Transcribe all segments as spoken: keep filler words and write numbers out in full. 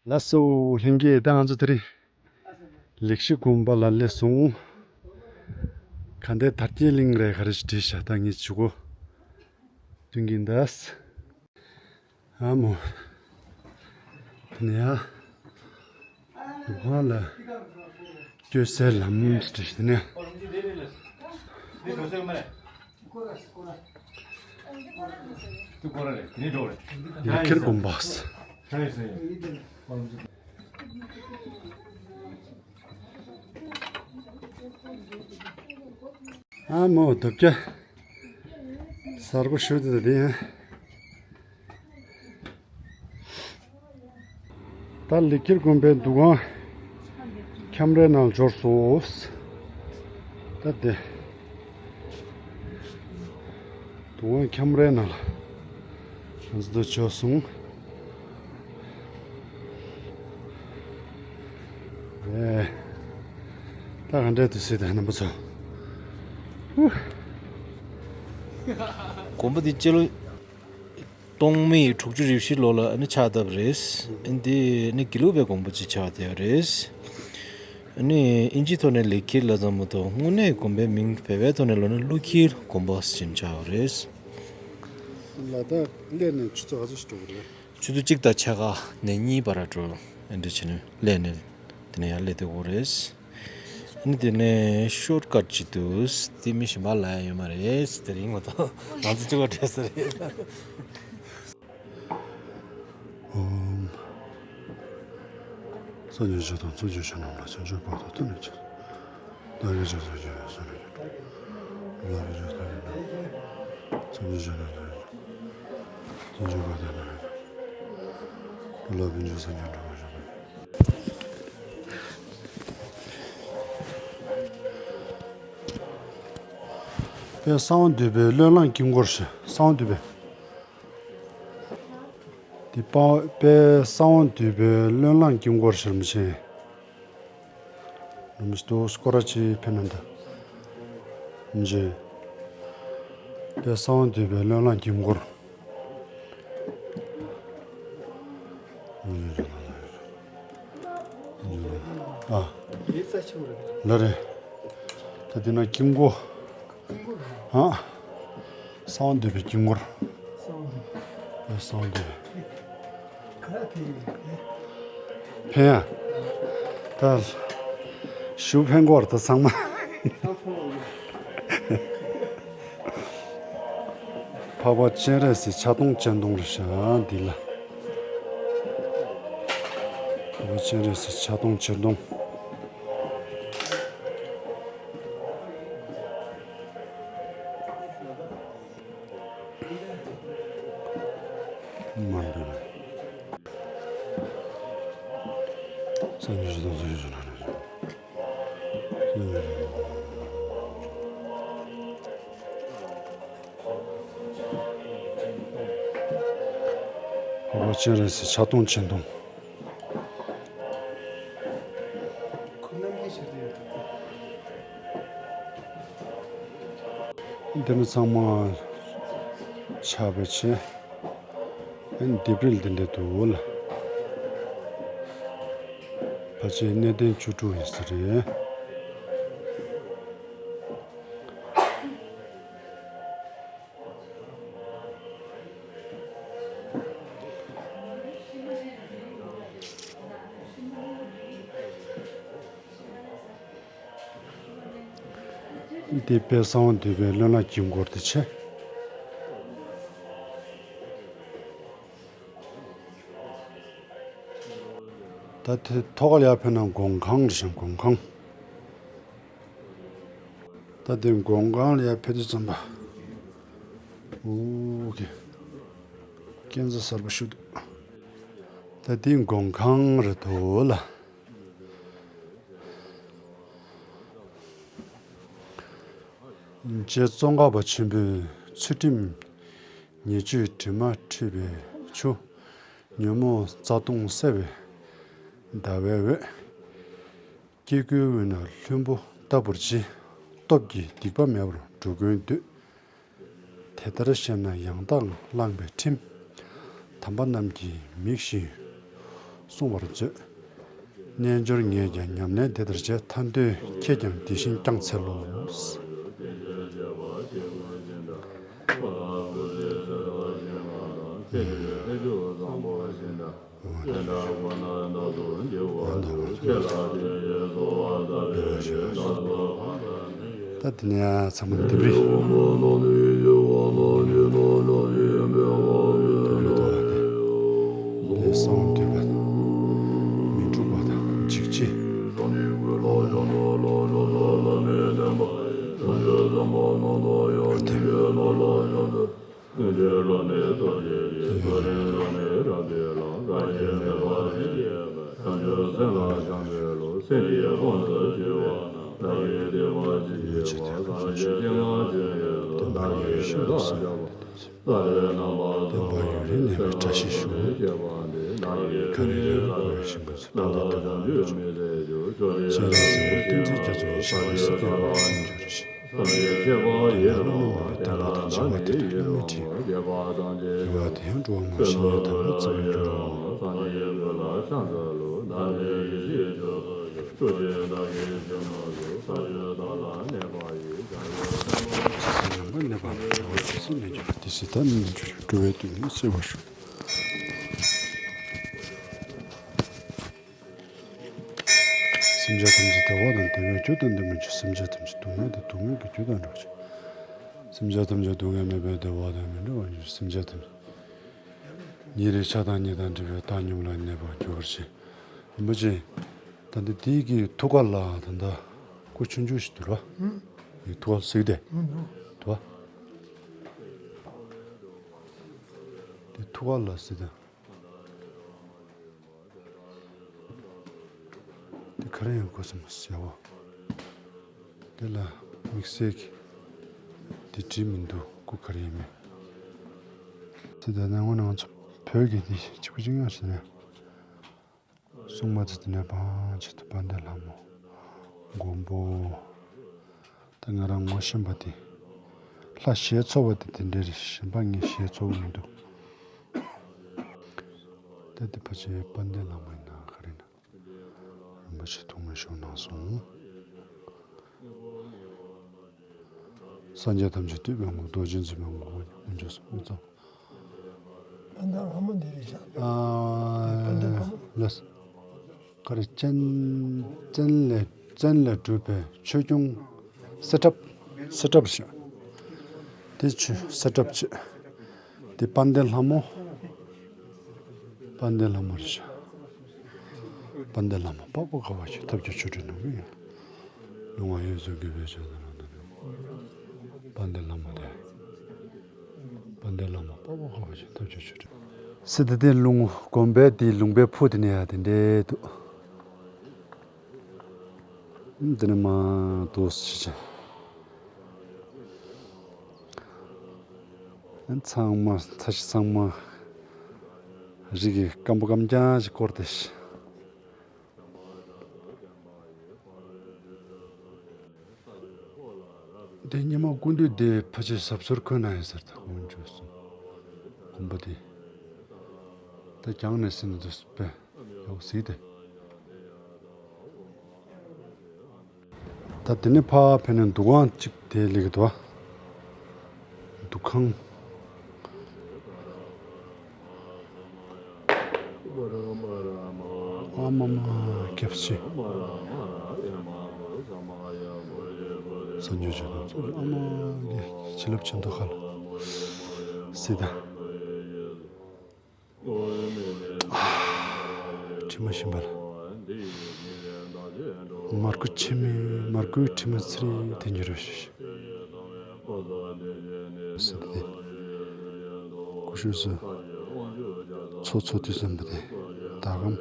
ལགས་སོ། ལྷན་རྒྱས། ད་ང་ཚོ་དེ་རིང་ལེགས་བཤད་དགོན་པ་ལ་སླེབས་སོང་། ག་འདྲའི་དར་རྒྱས་གླིང་རེད། ག་རེ་ཞིག་བྲིས་ཤག་ད་ངས་ཇུས་འགོད་སྟོན་གྱིན་གདའ། ཨ་མོ། དེ་ནས་ཡ། ཧ་ལ། སྐྱོད་སའི་ལམ་ཞིག་དེ་ནས། ལེགས་སྐྱེས་དགོན་པ། ཨ་མོ། དོ་སྐྱ་གསར་པ་ཞུ་དེ་དེ་ཡིན། ད་ལེགས་སྐྱེས་དགོན་པའི་འདུ་ཁང་ཁྱམས་རའི་ནང་འབྱོར་སོང་། ད་དེ། འདུ་ཁང་ཁྱམས་རའི་ནང་ལ་ང་ཚོ་འདུ་བྱས་སོང་། ཨེ། ད་ག་འདྲའི་དུས་ཚོད་དང་རྣམ་པ་ཚོ། ཧུ། དགོན་པ་འདི་སྤྱི་ལོ་སྟོང་མེད་དྲུག་ཅུ་རེ་བཞི་ལོ་ལ་ཨ་ནི་ཕྱག་བཏབ་རེད། ཨ་ནི་འདི་ཨ་ནི་དགེ་ལུགས་པའི་དགོན་པ་ཅིག་ཆགས་བསྡད་ཡོད་རེད། ཨ་ནི་ཨིན་ཇིའི་ཐོག་ནས་ལེགས་སྐྱེས་ལབ་ཙམ་མ་གཏོགས་དངོས་གནས་དགོན་པའི་མིང་བོད་པའི་ཐོག་ནས་ལབ་ན་ཀླུ་འཁྱིལ་དགོན་པ་ཟེར་ནས་ཆགས་ཡོད་རེད། ལ་དྭགས་སླེབས་ནས་ཆུ་ཚོད་ག་ཚོད་ཞིག་འགྲོ་གི་རེད། ཆུ་ཚོད་གཅིག་དང་ཕྱེད་ཀ་ནས་གཉིས་བར་འགྲོ། ཨེ་འདྲ་བྱས་ནས་སླེབས་ནས་དེ་ནས་ཡར་སླེབས་བསྡད་ཡོད་རེད། ཨ་ནི་དེ་ནས་ཤོར་ཀཊ་ཅིག་འདུག་དེ་མི་གཞན་པ་ལ་ཡང་ཡོད་མ་རེད། དེ་རིང་མ་གཏོགས་ང་ཚོ་གཅིག་པ་འགྲོ་ས་རེད། ཨོམ། སངས་རྒྱས་ཆོས་དང་ཚོགས་ཀྱི་མཆོག་རྣམས་ལ། བྱང་ཆུབ་བར་དུ་གཏུགས་ནས་ཀྱང་། བདག་གིས་ཀྱང་སངས་རྒྱས་པའི་བསོད་ནམས་ཀྱིས། སྒྲུབ་ལ་ཕན་ཕྱིར་བདག་གིས་ཀྱང་། སངས་རྒྱས་ཆོས་རྣམས་ཀྱང་། བྱང་ཆུབ་བར་དུ་གཏུགས་ནས་ཀྱང་། སྒྲུབ་ལ་ཕན་ཕྱིར་སངས་རྒྱས་འགྲུབ་པར་ཤོག། དཔལ་གསང་བ་འདུས་པའི་བློས་བསླངས་དཀྱིལ་འཁོར་ཞེས། གསང་བ་འདུས་པའི། འདི་དཔལ་གསང་བ་འདུས་པའི་བློས་བསླངས་དཀྱིལ་འཁོར་ཞེས་པ་ཅན། ནམ་སྟོ་སྐོར་ར་ཅི་ཕེ་ནན་ད། མཇེ། དཔལ་གསང་བ་འདུས་པའི་བློས་བསླངས་དཀྱིལ་འཁོར། ཨ། ལ་རེ། ད་འདི་ན་དཀྱིལ་འཁོར། ཨ། གསང་བ་འདུས་པའི་དཀྱིལ་འཁོར། གསང་བ་འདུས་པའི། ཕན་ཡ། ད་ཞུ་ཕན་གོ་བར་ད་ཚང་མ། འཕགས་པ་སྤྱན་རས་གཟིགས་ཕྱག་སྟོང་སྤྱན་སྟོང་རེད་ཤག་འདི་ལ། འཕགས་པ་སྤྱན་རས་གཟིགས་ཕྱག་སྟོང་སྤྱན་སྟོང་། མ་འདོད་ན། སངས་རྒྱས་ཞིང་དང་ཚོགས་ཞིང་རྗེ་བོ་རྣམས་ཀྱི། འཕགས་པ་སྤྱན་རས་གཟིགས་ཕྱག་སྟོང་སྤྱན་སྟོང་། འདི་ནི་ཚང་མ་ཕྱག་དཔེ་བྱས། ཨ་ནི་ལྡེབས་རིས་འདི་འདྲ་འདུག་ལ། ཕལ་ཆེར་གནས་བརྟན་བཅུ་དྲུག་ཡིན་ས་རེད། འདི་དཔལ་གསང་བ་འདུས་པའི་བློས་བསླངས་དཀྱིལ་འཁོར་དེ་བྱས། ད་དེ་ཐོག་ལ་ཡར་ཕེབས་ན་མགོན་ཁང་རེད་ཤག་མགོན་ཁང་། ད་དེ་མགོན་ཁང་ལ་ཡར་ཕེབས་དུས་ཙམ་པ། ཨོ་ཀེ། སྐས་འཛེག་གསར་པ་ཞིག་འདུག་ད་དེ་མགོན་ཁང་རེད་འདུག་ལ། རྗེ་ཙོང་ཁ་པ་ཆེན་པོས་ཚུལ་ཁྲིམས་ཉེར་སྤྱོད་དྲི་མ་འཁྲུད་པའི་ཆུ། ཉོན་མོངས་རྩ་ལྟུང་སེལ་བའི་ཟླ་བའི་འོད། སྐྱེ་དགུའི་དབུས་ན་ལྷུན་པོ་ལྟ་བུར་བརྗིད། སྟོབས་ཀྱིས་སྡིག་པ་མེད་པར་འགྲོ་ཀུན་འདུད། དེ་ལྟར་ཤེས་ན་ཡང་དག་བླངས་པའི་ཁྲིམས། དམ་པ་རྣམས་ཀྱི་མིག་བཞིན་ བསྲུང་བར་མཛོད། རྣལ་འབྱོར་ངས་ཀྱང་ཉམས་ལེན་དེ་ལྟར་བྱས། ཐར་འདོད་ཁྱེད་ཀྱང་དེ་བཞིན་བསྐྱངས་འཚལ་ལོ། ད་དེ་ནས་ཚང་མ་ལྡེབས་རིས། ལས་གསུམ་འདོད་པ། མི་འཁྲུགས་པ་དང་འཇིགས་བྱེད། སྟོན་པ་ཡུན་རིང་གནས་པའི་བཀྲ་ཤིས་ཤོག། ག་རེ་རེ་བ་ཀུན་ཡོད་ཞིང་ཁམས་སུ་སྟོང་པ་དེ་བ་ཡོད་ཅོག། སྤྱན་རས་གཟིགས་དབང་བསྟན་འཛིན་རྒྱ་མཚོ་ཡི་ཞབས་པད་སྲིད་མཐའི་སྒོ་ནས་འབྱོར་ཞིང་། དེ་ནས་བླ་ན་མེད་པའི་བསྟན་པ་དང་བྱ་བ་དེ་དག་བླ་མེད་འབྲིང་བ། དགེ་བ་དེ་ཡང་འགྲོ་བ་མ་ཞིག་ཡང་དམ་པ་བརྩེ་བར་འགྱུར་རོ། ཡང་པ་གནས་པ་ལ་འགྲོ་བ་ཇི་སྲིད་གནས་འགྱུར་དེ་སྲིད་ད་གནས་འགྱུར་འགྲོ་བའི་དུས་ནི་གསལ་བར་ཤོག། སེམས་ཅན་ཐམས་ཅད་བདེ་བ་དང་བདེ་བའི་རྒྱུ་དང་ལྡན་པར་གྱུར། སེམས་ཅན་ཐམས་ཅད་སྡུག་བསྔལ་དང་སྡུག་བསྔལ་གྱི་རྒྱུ་དང་འགྲོགས་ཤིག། སེམས་ཅན་ཐམས་ཅད་སྡུག་བསྔལ་མེད་པའི་བདེ་བ་དང་མི་འབྲལ་བར་འགྱུར། སེམས་ཅན་ཐམས་ཉེ་རིང་ཆགས་སྡང་གཉིས་དང་བྲལ་བའི་བཏང་སྙོམས་ལ་གནས་པར་འགྱུར་ཞིང་། རིན་པོ་ཆེ། ད་འདི་དེའི་གི་ཐུགས་ཀ་ལ་ད་ལྟ་སྐུ་ཆུང་ཆུང་ཞིག་འདུག་ར། ཡི་ཐུགས་ཀ་ལ་གཟིགས་ཏེ། འདུག་བ། དེ་ཐུགས་ཀ་ལ་གཟིགས་ཏེ། དེ་ག་རེ་ཡང་སྐུ་སེམས་ཟེར་བ། དེ་ལ་དམིགས་བསལ་གྱི་དེ་བྲིས་མི་འདུག་སྐུ་ག་རེ་ཡིན་མིན། དེ་ད་ནང་ང་ང་ཚོ་བོད་ཀྱི་དེ་གཅིག་པུ་གཅིག་ཡང་ཟེར་ནས། སྲུང་མ་ཚོ་དེ་ནས་བང་ཆེད་དུ་དཔལ་ལྡན་ལྷ་མོ། མགོན་པོ། ད་ང་རང་ངོ་ཤེས་པ་དེ། ལྷ་ཞེས་ཚོར་བ་དེ་དེ་འདྲ་རེད། གཞན་པ་ངས་ཞེས་ཚོར་གྱི་མི་འདུག་ད་དེ་ཕལ་ཆེར་དཔལ་ལྡན་ལྷ་མོ་ཡིན་ན་ག་རེ་ན། རིན་པོ་ཆེ་ཐུགས་སྨོན་ཞུ་གནང་སོང་། སངས་རྒྱས་ཐམས་ཅད་བསྟོད་པའི་དངོས་པོ། རྡོ་རྗེ་འཛིན་པའི་དངོས་པོ། དངོས་འབྱོར་དངོས་ཚོགས། ཨ། ལགས། ག་རེ་སྤྱན་སྤྱན་ལས་སྤྱན་ལས་གྲུབ་པའི་ཆོས་སྐྱོང་གསེར་ཁྲབ། གསེར་ཁྲབ་ཞིག་དེ་ཆོས་གསེར་ཁྲབ་ཅིག་དེ་དཔལ་ལྡན་ལྷ་མོ། དཔལ་ལྡན་ལྷ་མོ་རེད་ཤག་དཔལ་ལྡན་ལྷ་མོ་དཔའ་བོ་དགའ་བ་ཆེ། ཐབས་ཀྱི་ཆོ་འཕྲུལ་ནོར་བུ་ཡིན། ལུས་ངག་ཡིད་གསུམ་གུས་པས་བྱོན་དང་ལག་ན། དཔལ་ལྡན་ལྷ་མོ་དེ། དཔལ་ལྡན་ལྷ་མོ་དཔའ་བོ་དགའ་བ་ཆེ། ཐབས་ཀྱི་ཆོ་འཕྲུལ། སི་ཏུ་དེ་ལུང་དགོན་པའི་དེའི་ལུང་པའི་ཕུ་དེ་ནས་ཡ་དེ་འདྲས་འདུག་དེ་ནས་མར་འདུག་སེ་བྱས། ཚང་མ་ཚ་ཞིག་ཚང་མ་རི་གི་སྐམ་པོ་སྐམ་རྐྱང་ཞིག་བསྐོར་ཏེ། དེ་སྙེ་མ་ཀུན་འདུས་དེ་ཕལ་ཆེར་ཟབ་སོར་འཁོད་ན་ཡིན་ཟེར། ད་ཀུན་འདུས་སུ་དགོན་པ་དེ་ད་གྱང་ནས་ཟིན་འདུག་པས། ཡོག་སི་དེ། ད་དེ་ནས་ཕར་ཕེབས་ནས་འདུ་ཁང་གཅིག་དེ་སླེབས་ཀྱི་འདུག་བ། འདུ་ཁང་། ཨ་མ་མ་སྐྱབས་ཆེ། སངས་རྒྱས་ཆོས་དང་ཚོགས་ཨ་མ་གི་བྱིན་རླབས་ཆེན་ཐོག་ཁ་ལ་སྲིད་ད། དྲི་མ་ཞིམ་པ་ལ། མར་ཁུ་ཆེན་མོའི་མར་ཁུའི་དྲི་མ་ཚེ་རིང་དེ་འགྱུར་རོ་ཞེས། ཟེར་ཏེ། ཀུ་ཤུ་སུ། ཚོ་ཚོ་དུས་ཙམ་པ་དེ། ཟླ་གམ།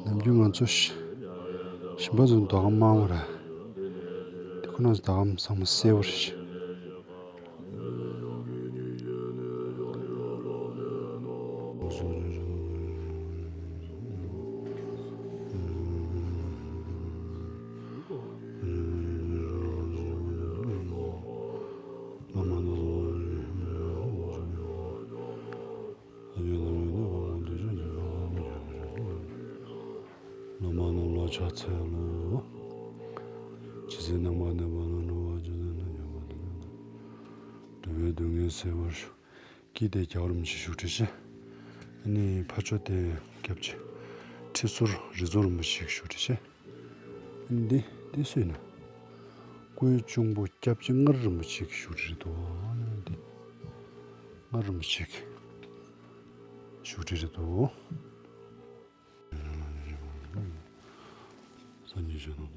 ནམ་རྒྱུན་ང་ཚོ་ཞིམ་པ་ཚོ་ཟླ་གམ་མང་བ་རེད། དེ་ཁོ་ན་ཟླ་གམ་ཚང་མ་སེར་བ་རེད། ཕྱག་འཚལ་ལོ། ཇི་སྲིད་སྣང་བ་མེད་པ་ལ་སློབ་པ་ཇི་སྲིད་ན་མྱོང་བ་དེ་ཉིད་ལ། འགྲོ་བའི་སྡུག་བསྔལ་སེལ་བར་ཤོག། ཀྱེ་དེ་རྒྱལ་བ་རིན་པོ་ཆེ་བཞུགས་ཁྲི་ཆེ། ཨ་ནི་ཕ་ཕྱོགས་དེ་སྐྱབས་རྗེ་ཁྲི་ཟུར་རི་རྫོང་རིན་པོ་ཆེ་བཞུགས་ཁྲི་ཆེ། ཨ་ནི་འདི་འདི་སུ་ཡིན་ན། སྐུའི་གཅུང་པོ་སྐྱབས་རྗེ་མངའ་རིས་རིན་པོ་ཆེ་གི་བཞུགས་ཁྲི་རེད་འདུག། ཨ་ནི་འདི་མངའ་རིས་རིན་པོ་ཆེ་གི་བཞུགས་ཁྲི་རེད་འདུག། སངས་རྒྱས་ཆོས་དང་།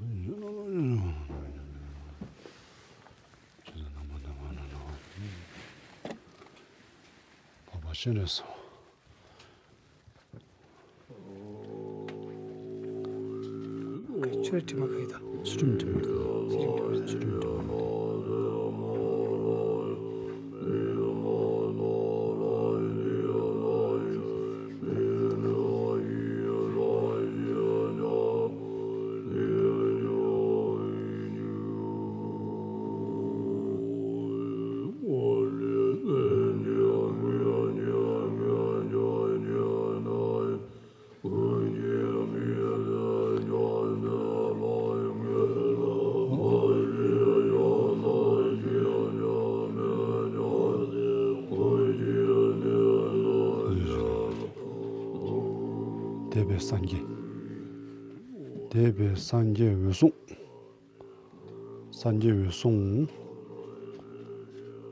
འཕགས་པ་སྤྱན་རས་གཟིགས། ཆོས་དྲི་མ་ག་ཡི་དང་། ཚུལ་ཁྲིམས་དྲི་མ་ག་ཡི་དང་། ཚུལ་ཁྲིམས་དྲི་མ་ག་ཡི་དང་། འདས་པའི་སངས་རྒྱས། འདས་པའི་སངས་རྒྱས་འོད་སྲུང་། སངས་རྒྱས་འོད་སྲུང་།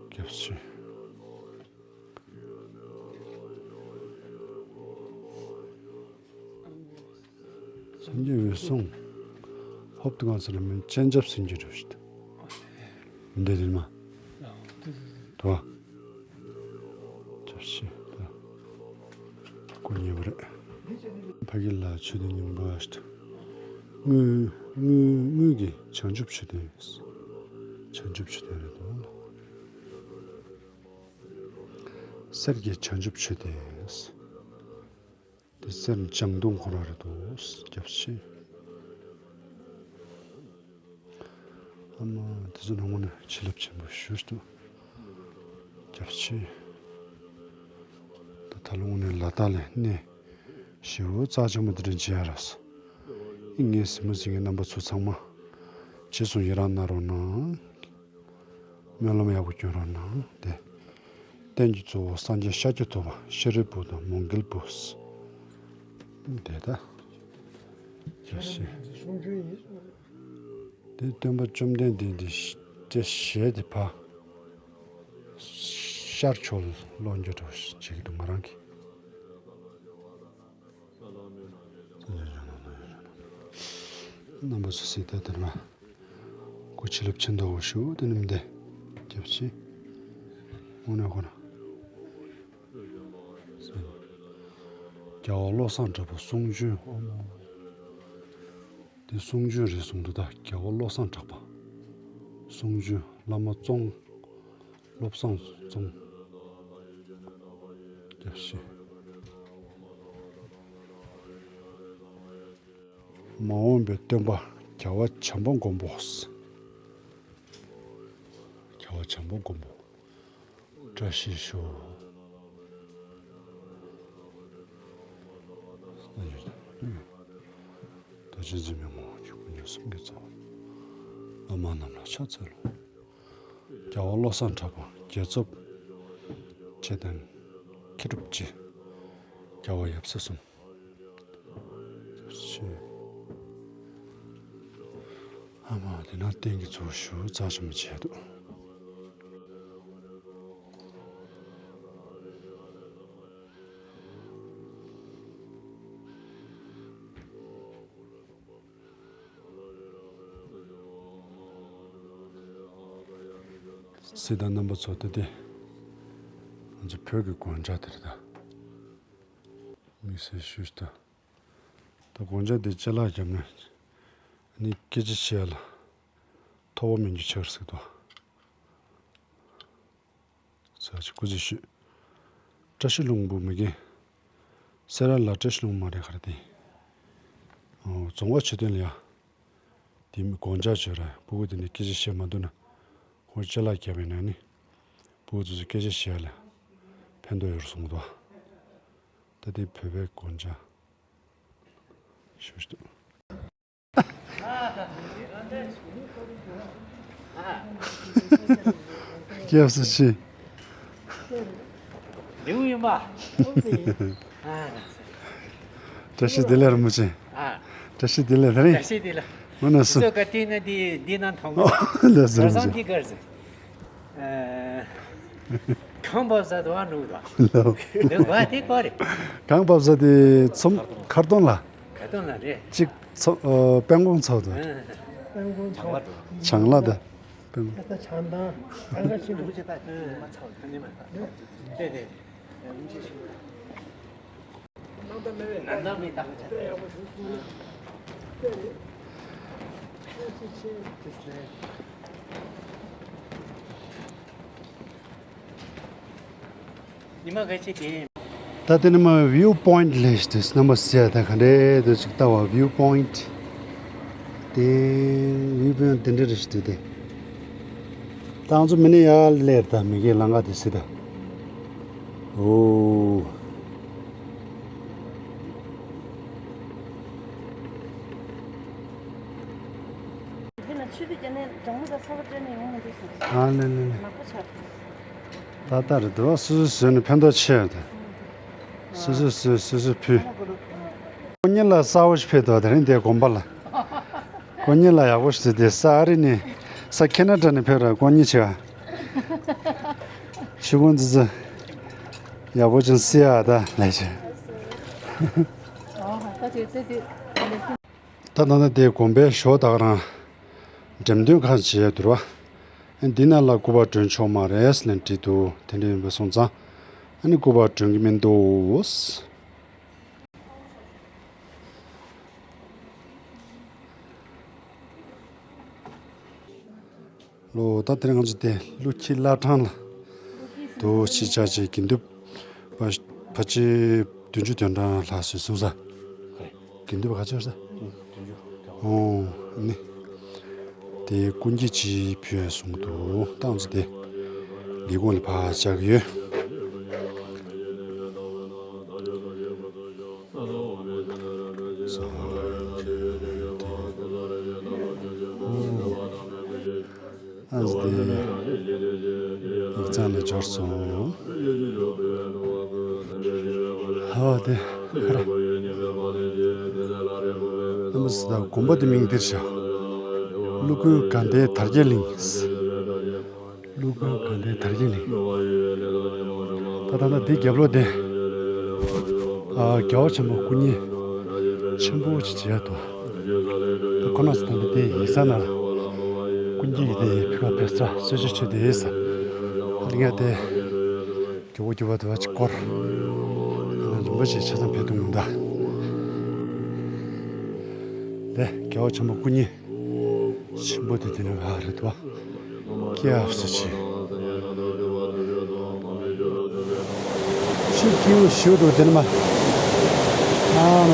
སྐྱབས་ཆེ། སངས་རྒྱས་འོད་སྲུང་། ཧོབ་ཏེ་གང་ཟེར་ན་མི་སྤྱན་ཆབ་སེང་གེ་རེད་ཤག། མི་འདི་རེད་མ། དོ། སྐྱབས་ཆེ། དོ། སྐུ་ཉེ་བོ་རེད། ཕ་གི་ལ་ཆོས་སྡེ་རྙིང་པ་ཞིག། དངུལ་དངུལ་དངུལ་གྱི་བྱང་ཆུབ་མཆོད་རྟེན། བྱང་ཆུབ་མཆོད་རྟེན་རེད་འདུག། གསེར་གྱི་བྱང་ཆུབ་མཆོད་རྟེན། དེ་གསེར་ལྗང་མདོག་ཁོ་རང་རེད་འདུག། སྐྱབས་ཆེ། ཨ་མ་དེ་ཚོ་ནང་ངོ་ནས་བྱིན་རླབས་ཆེན་པོ་ཞུ་འདུག། སྐྱབས་ཆེ། ད་ད་ལོ་དངོས་གནས་ལ་དྭགས་ལ་གནས་ཞེ་པོ་རྩ་ཆེན་པོ་འདི་འདྲ་མཇལ་ཡ་རག་སོང་། ཨི་ངའི་གཟིགས་མོ་གཟིགས་མཁན་རྣམ་པ་ཚོ་ཚང་མ་རྗེས་སུ་ཡི་རང་གནང་རོགས་གནང་། སྨོན་ལམ་ཡག་པོ་སྐྱོན་རོགས་གནང་སྟེ། རྟེན་གྱི་གཙོ་བོ་སངས་རྒྱས་ཤཱཀྱ་ཐུབ་པ་ཤཱ་རིའི་བུ་དང་མོའུ་འགལ་བུ། དེ་ད། ཡ་ཤི། དེ་སྟོན་པ་བཅོམ་ལྡན་འདས་འདི་ཤ་ཞལ་དེ་ཕ། ཤར་ཕྱོགས་ལ་ལོག་འགྱོ་འགྲོ་བྱེད་ཀྱི་འདུག་ང་རང་གིས། རྣམ་པ་ཚོ་སྲིད་དེ་དེར་མ། སྐུ་བྱིན་རླབས་ཆེན་ཐོབ་པར་ཤོག། དེ་རྣམས་དེ། སྐྱབས་ཆེ། དངོས་གནས་ཁོ་ན། རྒྱལ་བ་བློ་བཟང་གྲགས་པ་གསུང་བྱོན་ཨོ་མ། དེ་གསུང་བྱོན་རེད་གསུང་འདུག་ད་རྒྱལ་བ་བློ་བཟང་གྲགས་པ། གསུང་བྱོན་བླ་མ་ཙོང་། བློ་བཟང་ཙོང་། སྐྱབས་ཆེ། མ་འོངས་པའི་སྟོན་པ་རྒྱལ་བ་བྱམས་པ་མགོན་པོ། རྒྱལ་བ་བྱམས་པ་མགོན་པོ། བཀྲ་ཤིས་ཤོག། རྡོ་རྗེ་འཛིན་མའི་ངོ་བོ་ཆོས་སྐུ་མྱུར་སངས་རྒྱས་རྩ་བ། བླ་མ་རྣམས་ལ་ཕྱག་འཚལ་ལོ། རྒྱལ་བ་བློ་བཟང་གྲགས་པ་རྒྱལ་ཚབ། ཆེ་བསྟན། མཁས་གྲུབ་རྗེ། རྒྱལ་བ་ཡབ་སྲས་གསུམ། ཆེ། ཨ་མ་དེ་ན་རྟེན་གྱི་ཚོགས་ཞུ་རྩ་ཆེན་པོ་བྱས་འདུག། སྲིད་དང་རྣམ་པ་ཚོ་ད་དེ། ང་ཚོ་བོད་ཀྱི་དགོན་ཇག་དེ་རེད་ད། དམིགས་བསལ་ཞུས་ད། ད་དགོན་ཇག་དེ་ཅ་ལག་བརྒྱབ་ན། ནི་སྐད་ཆ་བཤད་ལ། ཐོ་བ་མི་འཇུ་ཆགས་སྲིད་དོ། ས་ཆ་སྐུ་ཚེ་ཤོད། བཀྲ་ཤིས་ལྷུན་པོ་མི་རྒན། སེ་ར་ལ་བཀྲ་ཤིས་ལྷུན་པོ་མ་རེད་ག་རེ་དེ། ཨོ་རྫོང་བ་ཆོས་སྡིངས་ལ་ཡ། དེ་མི་དགོན་ཇག་བྱོས་ར་སྤུ་གུ་དེ་ནས་སྐད་ཆ་བཤད་མ་འདུག་ན། ཁོང་ཅ་ལག་བརྒྱབ་པའི་ནང་ནས། སྤུ་གུ་ཚོ་སྐད་ཆ་བཤད་ལ། ཕན་ཐོགས་ཡོད་རེད་གསུངས་འདུག། ད་དེ་བོད་པའི་དགོན་ཇག་ཞུ་ཞུ་འདུག། སྐྱབས་སུ་མཆི། ལེའུ་ཡིན་པ། བཀྲ་ཤིས་བདེ་ལེགས་རིན་པོ་ཆེ། བཀྲ་ཤིས་བདེ་ལེགས། དེ་རིང་བཀྲ་ཤིས་བདེ་ལེགས། ང་ན་སུ། སོ་ག་དེ་ན་དེ་འདི་ན་མཐོང་གི། ལགས་སོ་རིན་པོ་ཆེ། གར་སོང་འདི་གར་སོང་། ཨ། གང་བབས་ས་དུ་བ་འགྲོ་གི་འདུག་ལགས། འདི་བ་དེ་ག་རེད། གང་བབས་ས་དེ་ཚོམ་མཁར་གདོང་ལ། མཁར་གདོང་ལ་རེད། གཅིག་ཚོ་ཨ། དཔལ་མགོན་ཚོགས་དང་། ཨ། དཔལ་མགོན་ཚོགས། བྱང་ལ་དང་། དཔལ་མགོན། ད་ལྟ་བྱང་ཐང་། གང་ག་ཤིན་ཏུ། དེ་དེ། ཉི་མ་ག་ཚོད་དེ། ད་དེ་ནི་མ་བིའུ་པོ་ཡིན་ཊི་ལས་ཤིག་དེ་རྣམ་པ་སེ་ཡ་ད་ག་འདྲའི་དུ་ཅིག་ལྟ་བ་བིའུ་པོ་ཡིན་ཊི། དེ་བིའུ་པོ་ཡིན་ཊི་དེ་འདྲ་རེ་ཞིག་དེ་དེ། ཏང་ཚོ་མི་ནི་ཡ་ལེར་ད་མི་གི་ལང་ག་དེ་སི་ད། ཨོ། འདི་ན་ཆུ་དེ་བརྒྱབ་ནས་གྲང་མོ་དང་ཚ་བ་སྤྲད་ནས་ཡོང་མི་འདུག་ཟེར། ཨ་ལེ་ལེ་ལེ། ནག་པོ་ཆགས་འདུག་ད་ལྟ་རེད་འདུག་སོ་སོས་བཟོས་ནས་ཕན་ཐོགས་ཆེ་ཡོད་དེ། སོ་སོས་བཟོས་སོ་སོས་ཕུལ། ཁོ་གཉིས་ལ་གསར་པ་ཞིག་ཕེབས་འདུག་དེ་རིང་དེ་དགོན་པ་ལ། ཁོ་གཉིས་ལ་ཡག་པོ་ཞིག་བཟོས་ཏེ་ས་ཨ་རི་ནས་ས་ཁེ་ན་ཌ་ནས་ཕེབས་ར་ཁོ་གཉིས་བྱས། ཆུ་ཁོང་ཙི་ཙི། ཡག་པོ་ཅན་སི་ཡ་ད་ལས་བྱས། ད་ད་ལྟ་དེ་དགོན་པའི་ཞོ་ད་ག་རང་འགྲེམས་སྟོན་ཁང་བྱས་འདུག་ར། འདི་ན་ལ་སྐུ་པར་སྒྲོན་ཆོག་མ་རེད་ལབ་བྲིས་འདུག་དེ་འདྲ་ཡིན་པ་སོང་ཙང་ཨ་ནི་སྐུ་པར་སྒྲོན་གྱི་མི་འདུག་ལོ་ད་དེ་རིང་ང་ཚོ་དེ་ཀླུ་འཁྱིལ་བླ་བྲང་ལ་དུ་ཕྱི་བཅར་བྱས་དགེ་འདུན་པ་ཕལ་ཆེར་བདུན་ཅུ་དོན་གྲངས་ལྷག་ཙམ་གསུངས་ས། དགེ་འདུན་པ་ག་ཚོད་ས། ཨོ་ནི། དེ་ཀུན་གྱིས་ཅི་ཕུལ་གསུངས་འདུག་ཏང་ཚོ་དེ་ལས་ཁུངས་ལ་ཕར་བཅར་གྱི་ཡོད། ཨ་ཙི་དེ། ཡིག་ཚང་ལ་འབྱོར་སོང་། ཧ་དེ་ཁ་ར། ཨ་མ་སི་ད་དགོན་པ་དེ་མིང་འདིར་བྱ། ཀླུ་མགོན་དགའ་ལྡན་དར་རྒྱས་གླིང་། ཀླུ་མགོན་དགའ་ལྡན་དར་རྒྱས་གླིང་། ད་ད་ད་འདི་རྒྱབ་ལོགས་དེ། ཨ་རྒྱལ་བ་ཆེན་པོ་སྐུ་བརྙན་ཆེན་པོ་ཅིག་བྱས་འདུག་ད་ཁོ་ན་སོང་དེ་ཡིག་ཚང་ནང་ལ་ཀུན་གྱིས་དེ་ཕུལ་བ་ཕེབས་ས་གསོལ་ཇ་མཆོད་དེ་ཡིན་ས། ལིང་ཡ་དེ་རྒྱུ་བོ་རྒྱུ་བ་དུ་བ་ཅིག་སྐོར་རིན་པོ་ཆེ་ཆ་ཚང་ཕེབས་འདུག་མི་འདའ། དེ་རྒྱལ་བ་ཆེན་པོ་སྐུ་བརྙན་ཆེན་པོ་དེ་དེ་ནས་ཕར་རེད་དོ། སྐྱེ་ཨབ་སུ་ཆེ། ཤུགས་ཀྱིས་ཞུ་འདུག་དེ་ནི་མ། ཨ་མ།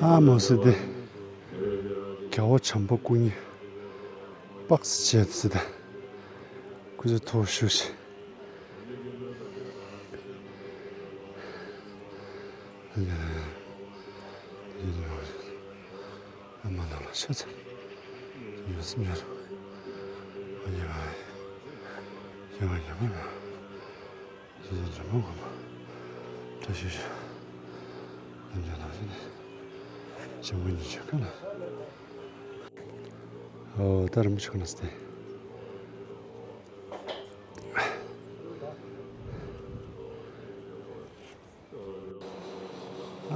ཨ་མ་སི་དེ། རྒྱལ་བ་བྱམས་པ་སྐུ་བརྙན། དཔག་ཚད་བྱས་ཚེ་ད། སྐུ་ཚེ་མཐོ་ཤོས་ཤིག་ཨ་མ་ན་ལ་ཤ་ཚ། ཡོད་སེམས་ཡར། ཨ་ཡ་ཡ། ཡ་ཡ་མ་མ། ཡ་ཡ་མ་མ། བཀྲ་ཤིས་ཤོག་ཡ་ཡ་ན་ཤ་ནི། ཞིམ་པོ་ཉིད་ཆོས་ཀ་ན། ཨོ་ད་རིན་པོ་ཆེ་ཁོ་ན་སྟེ།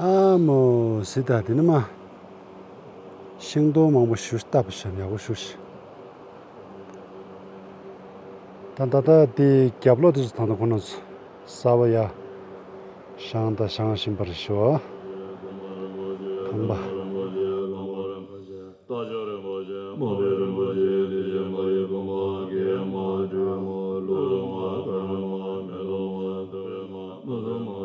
ཨ་མོ་སི་ད་དེ་ནི་མ། ཤིང་སྡོང་མང་པོ་ཞུ་བཏབ་བཞག་ཡག་པོ་ཞུ་ཞིག་ད་ད་ད་དེ་རྒྱབ་ལོགས་དེ་ཚོ་ད་ད་ཁོ་ན་ཚོ་གསར་པ་ཡ། ཤང་ད་ཤང་བཞིན་པར་ཞོ། ཁང་པ། རྟ་མཆོག་རིན་པོ་ཆེ། རྨོ་བོའི་རིན་པོ་ཆེ། ལས་བྱེད་མ་ཡི་བུ་མོ། རྒན་མོ། སྒྲོལ་མོ། ཀླུ་མོ། དཀར་མོ། མེ་ཏོག་མོ། སྟོན་མོ། མི་བཟང་མོ།